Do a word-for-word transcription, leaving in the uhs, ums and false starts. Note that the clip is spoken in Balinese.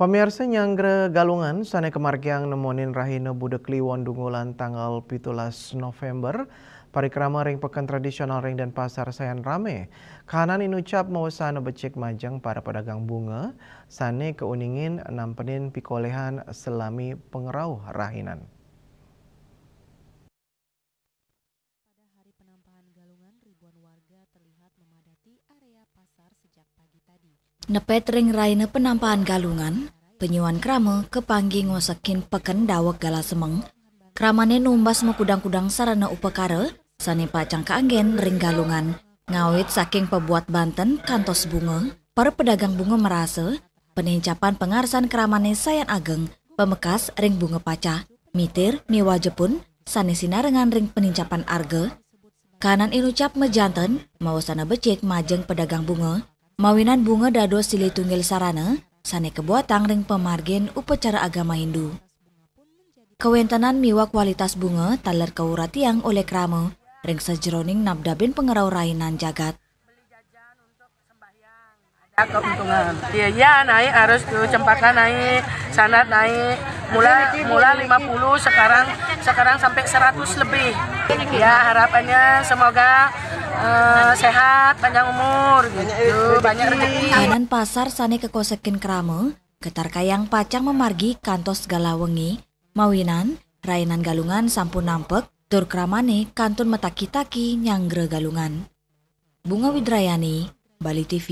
Pamiarsa, nyanggra Galungan sané kamargiang nemonin rahina Buda Kliwon Dungulan tanggal pitulas November, parikrama ring Peken Tradisional ring Denpasar sayan ramé. Kahanan inucap mawasana becik majeng para pedagang bunga sané kauningin nampenin pikoléhan salami pangrauh rahinan. Pada hari penampahan Galungan, ribuan warga terlihat memadati area pasar sejak pagi tadi. Nepet ring rahina penampahan Galungan, panyuan krama kapanggi ngosekin peken daweg galah semeng. Kramané numbas makudang-kudang sarana upakara sané pacang kaanggén ring Galungan, ngawit saking pabuat banten kantos bunga. Para pedagang bunga marasa, panincapan pangarsan kramané sayan ageng, pamekas ring bunga pacah, mitir, miwah jepun sané sinarengan ring panincapan arga. Kahanan inucap majanten, mawasana becik majeng pedagang bunga, mawinan bunga dados silih tunggil sarana sané kabuatang ring pamargin upacara agama Hindu. Kawéntenan miwah kualitas bunga taler kauratiang olih krama ring sajeroning nabdabin pangrauh rahinan jagat. Ada keuntungan. Biaya naik harus tuh, cempaka naik, sanad naik. Mula mula lima puluh, sekarang sekarang sampai seratus lebih. Ya, harapannya semoga eh, sehat, panjang umur gitu, banyak rezeki. Kahanan pasar sané kakosekin krama, katarkayang pacang mamargi kantos galah wengi, mawinan rahinan Galungan sampun nampek, tur kramané kantun mataki-taki nyanggra Galungan. Bunga Widrayani, Bali T V.